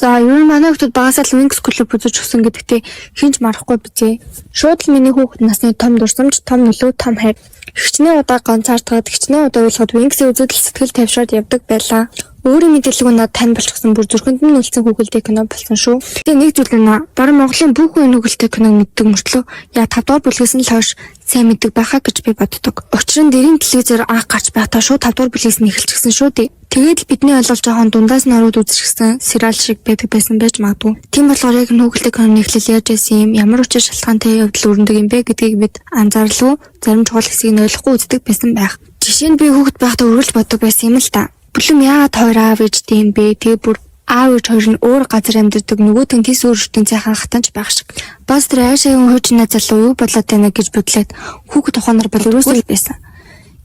За, ер нь манай хүмүүс багасаа л Winx Club үзэж өссөн гэдэгтээ хэн ч марахгүй бизээ. Шууд л миний хүүхэд насны том дурсамж, том нөлөө, том хайр. Хичнээн удаа ганцаардахад, хичнээн удаа уйлахад Winx-ийг үзээд л сэтгэл тайвшраад явдаг байлаа. Өөрийн мэдээлэг нь надад тань болчихсон, бүр зүрхэнд нь үлдсэн хүүхэлдэй кино болсон шүү. Тэгээ нэг зүйл байна. Бараг Монголын бүх хүн хүүхэлдэй киног мэддэг мөртлөө яа 5 дугаар бүлгээс нь л хойш сайн мэддэг байхаа гэж би боддог. Учир нь дэрийн телевизээр анх гарч байхдаа шууд 5 дугаар бүлгээс нь эхэлчихсэн шүү дээ. Тэгээд л бидний ойлголт жоохон дундаас нь ороод үзчихсэн сериал шиг байдаг байсан байж магадгүй. Тийм болохоор яг хүүхэлдэй киноны эхлэл яаж байсан юм, ямар учир шалтгаантай явдал өрнөдөг юм бэ гэдгийг бид анзаарлгүй, зарим чухал хэсгийг нь ойлгохгүй үздэг байсан байх. Жишээ нь би хүүхэд байхдаа үргэлж боддог байсан юм л та. Блум яагаад хоёр аав ээжтэй юм бэ? Тэгээ бүр аав ээж хоёр нь өөр газар амьдардаг, нөгөөт нь тэс өөр ертөнцийн хатанч байх шиг. Бас тэр Айшагийн хуучин найз залуу юу болоод байна гэж бодлоод хүүхэд ухаанаар бол ерөөсөө байсан.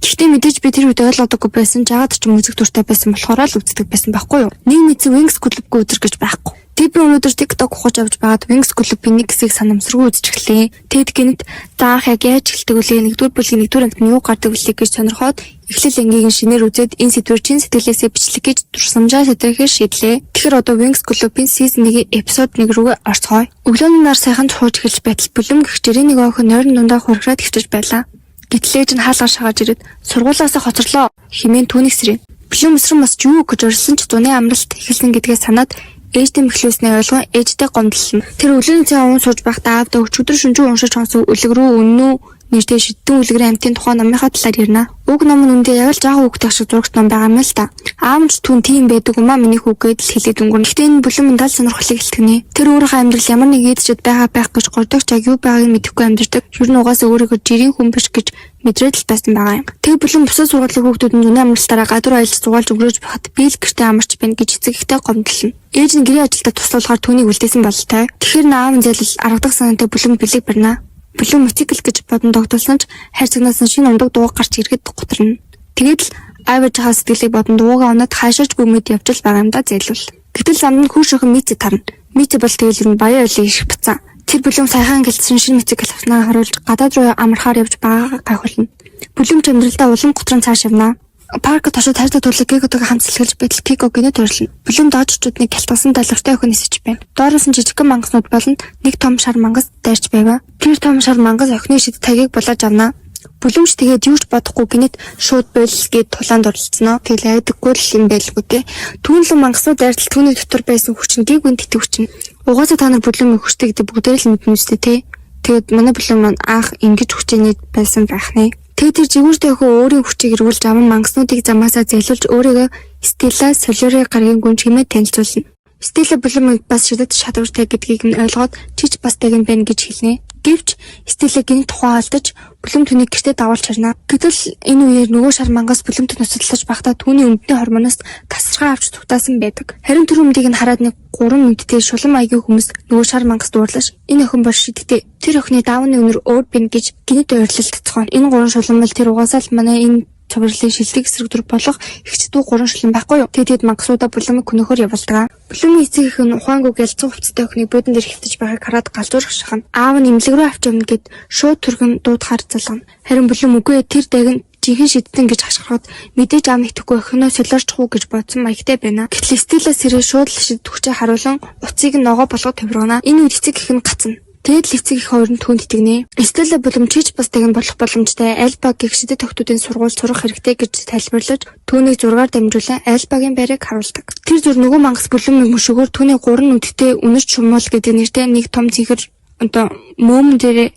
Гэхдээ мэдээж би тэр үед ойлгодоггүй байсан. Жагаад ч юм үзэх дуртай байсан болохоор л үздэг байсан байхгүй юу? Нэг мэдсэн Winx Club-гүй өдөр гэж байхгүй. Тэг би өнөөдөр TikTok ухаж авч байгаад Winx Club-ийн нэг хэсгийг санамсаргүй үзэж эхлэв. Тэгэд гинэт заах яг яаж эхэлдэг вүлээ, нэгдүгээр бүлгийн нэгдүгээр ангид нь юу гардаг вүлээ гэж сонирхоод эхлэл ангийг нь шинээр үзээд энэ сэдвэр чин сэтгэлээсээ бичлэг гэж дурсамжаа сэдвэхээр шийдлээ. Тэгэхээр одоо Winx Club-ийн season 1-ийн episode 1 рүүгээ орцгоё. Өглөөний нар сайхан хууж эхэлж байтал Блум гэх жирийн нэг охин нойрон дундаа хургираад хэвтэж байлаа. Гэтэл ээж нь хаалгаар шагааж ирээд сургуулаасаа хоцорлоо хэмээн түүнийг сэрээн. Блум өсрөн мосч юу гэж орилсон ч зуны амралт эхэлсэн гэдгээ санаад ээжтэй мэхлүүлснээ ойлгон ээжтэй гомдлно. Тэр өглөөний цай уун сууж байхдаа аавдаа өчигдөр шөнөжин уншиж сонсон үлгэр үү, үнэн үү нэртэй шидтэн үлгэрийн амьтын тухай номынхаа талаар ярина. Уг ном нь үндэ яг л жаахан хүүхдийн шиг зурагт ном байгаа юм л та. Аав нь ч түн тийм байдаг юм а миний хүү гээд л хэлээд өнгөрнө. Гэхдээ энэ Блум дал сонирхлыг илтгэнэ. Тэр өөрийнхөө амьдрал ямар нэг ийдчэд байгаа байх гэж гордогч яг юу байгааг нь мэдэхгүй амьдардаг. Ер нь угаасаа өөрийгөө жирийн хүн биш гэж мэдрээд л байсан байгаа юм. Тэгээ Блум бусад сургуулийн хүүхдүүд нь зуны амралтаараа гадуур аялж зугаалж өнгөрөөж байхад би л гэртээ амарч байна гэж эцэг ихтэй гомдлно. Ээж нь гэрээ ажилдаа туслуулахаар түүнийг үлдээсэн бололтой. Тэгэхээр аав нь зайлал аргадах санаатай Блум бэлэг барина. Блум мотоцикл гэж бодон догдолсон ч хайр цагнаас нь шинэ ундаг дуу гарч ирэхэд гутарна. Тэгээд л аав ээжийнхаа сэтгэлийг бодон дуугаа унаад хаашаач гүмэд явж л байгаа юм да зайлвал. Гэтэл замд нь хөрш охин Митси тарна. Митси бол тэгэл ер нь баян айлын их бацаа. Тэр Блум саяхан гэлцсэн шинэ мотоцикл авснаа харуулж гадаад руу амархаар явж байгаагаа гайхуулна. Блум ч амьдралдаа улам гутран цааш явна. Паркт очоод хайртай тулаг Кикотойгоо хамт сэлгэлж байтал Кико гинэт ойрлно. Блум доожчууд нэг гялтгасан далавтай охин нисэж байна. Доороос нь жижигхэн мангаснууд болон нэг том шар мангас дайрч байваа. Тэр том шар мангас охины шид тагийг булааж авна. Блум ч тэгээд юу ч бодохгүй гинэт шууд боль гээд тулаанд оролцсноо. Тэгэл айдаггүй л юм байлгүй те. Түүнлэн мангаснууд дайртал түүний дотор байсан хүч нь гинт итгэвч нь. Угаасаа та нар Блум хүчтэй гэдэг бүгдээр л мэднэ үстэй те. Тэгээд манай Блум маань анх ингэж хүчээний байсан байх нэ. Тэгээд тэр жигүүртэй охин өөрийн хүчийг эргүүлж аван мангаснуудыг замаасаа зайлуулж өөрийгөө Стелла Солиори гаргийн гүн чимээ танилцуулна. Стелла Блумыг бас шидэт чадвартай гэдгийг нь ойлгоод чич бас таг нь байна гэж хэлнэ. Гэвч Стелла гинт тухайн алдаж Блум түүнийг гэртээ дагуулж харна. Гэтэл энэ үеэр нөгөө шар мангас Блумт нуцаллаж байхдаа түүний өмдний хормоноос тасархай авч цугтаасан байдаг. Харин тэр өмдийг нь хараад нэг гурван өмдтэй шулан маягийн хүмүүс нөгөө шар мангас дуурлаж энэ охин бол шидтэй. Тэр охины даавны үнэр өөр бин гэж гинт ойрлолт цохон. Энэ гурван шулан бол тэр угаасаа л манай энэ цувралын шилдэг эсрэг дүр болох эгч дүү гурван шулан байхгүй юу? Тэгээд мангасуудаа Блумыг көнөхөр явуулдаг. Блумын эцэг эх нь ухаангүй гялцсан хувцастай охиныг буудан дээр хэвтэж байгааг хараад галзуурах шахна. Аав нь эмнэлэг рүү авч явна гэд шууд түргэн дуудахаар залгана. Харин Блум үгүй тэр дайг нь жинхэнэ шидтэн гэж хашгирахад мэдээж аав итгэхгүй охиноо солиорчих уу гэж бодсон маягтай байна. Гэтэл Стелла сэрээ шууд л шид хүчээ харуулан утсыг нь ногоо болгоод тавиргана. Энэ үед эцэг эх нь гацна. Тэгээд л эцэг эх хоёр нь түүнд итгэнэ. Стелла Блум чич бас таг нь болох боломжтой Альба гэх шидэт охтуудын сургууль сурах хэрэгтэй гэж тайлбарлаж түүнийг зургаар дамжуулан Альбагийн байрыг харуулдаг. Тэр зүр нөгөө мангас Блумыг мөшөөгөр түүний гурван нүдтэй үнэрч шумуул гэдэг нэртэй нэг том цэнхэр одоо мөөмөн дээрээ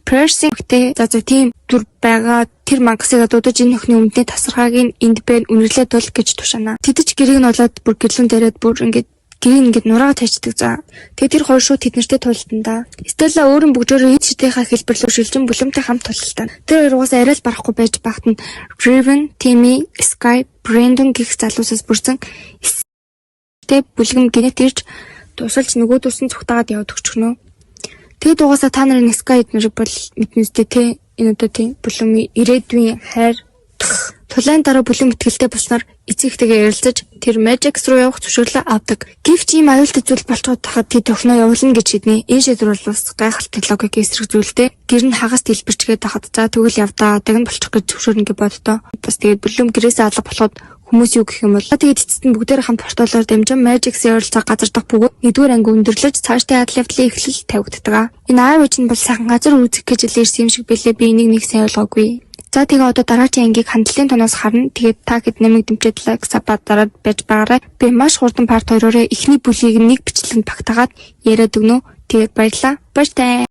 piercing гэдэг за тийм дүр байгаа тэр мангасыг дуудаж энэ охины өмдний тасархайг нь энд байна үнэрлээ тул гэж тушаана. Тэд ч гэрийг нь болоод бүр гэрлэн дээрээд бүр ингээд гэрийг ингээд нураагаа тавьчихдаг за. Тэгээ тэр хоёр шууд тэд нартэй тултан да. Стелла өөрийн бөгжөөрөө ид шидийнхаа хэлбэр рүү шилжин Блумтай хамт тултан. Тэр хоёр угаасаа арай л барахгүй байж багт нь Raven, Timmy, Sky, Brandon гэх залуусаас бүрдсэн тэ бүлгэм гинэт ирж тусалж нөгөөдөөс нь цугтаагаад яваад өгчихнө. Тэгээд угаасаа та нарын Sky эднэрийг бол мэднэ үстэй те. Энэ одоо тийм Блумын ирээдүйн хайр. Тулаан дараа Блум итгэлтэй болсноор эцэг эхтэйгээ ярилцаж тэр Magix руу явах зөвшөөрлөө авдаг. Гэвч ийм аюултай зүйл болцоод тахад тэд охиноо явуулна гэж шийднэ. Энэ шийдвэр бол бас гайхалтай логик эсрэг зүйлтэй. Гэр нь хагас дэлбэрчгээд тахад за тэгвэл явдаа, дагна болчих гэж зөвшөөрнө гэж боддоо. Бас тэгээд Блум гэрээсээ алга болоход Хүмүүс юу гэх юм бол. Тэгээд эцэст нь бүгдээр хамт порталоор дамжин Magix-ийн ойролцоог газар дахь бөгөөд нэгдүгээр анги өндөрлөж, цаашдын адал явдлын эхлэл тавигддаг. Энэ аав ээж нь бол сайхан газар үүсгэх гэж л ирсэн юм шиг билээ. Би энийг нэг сайн ойлгоогүй. За, тэгээ одоо дараагийн ангийг хандлалын тоноос харна. Тэгээд та хэд намайг дэмжиж like, sub дараад байж байгаарай. Би маш хурдан part 2-оороо эхний бүлгийг нэг бичлэгэнд багтаагаад яриад өгнө. Тэгээд баярлалаа. Баяртай.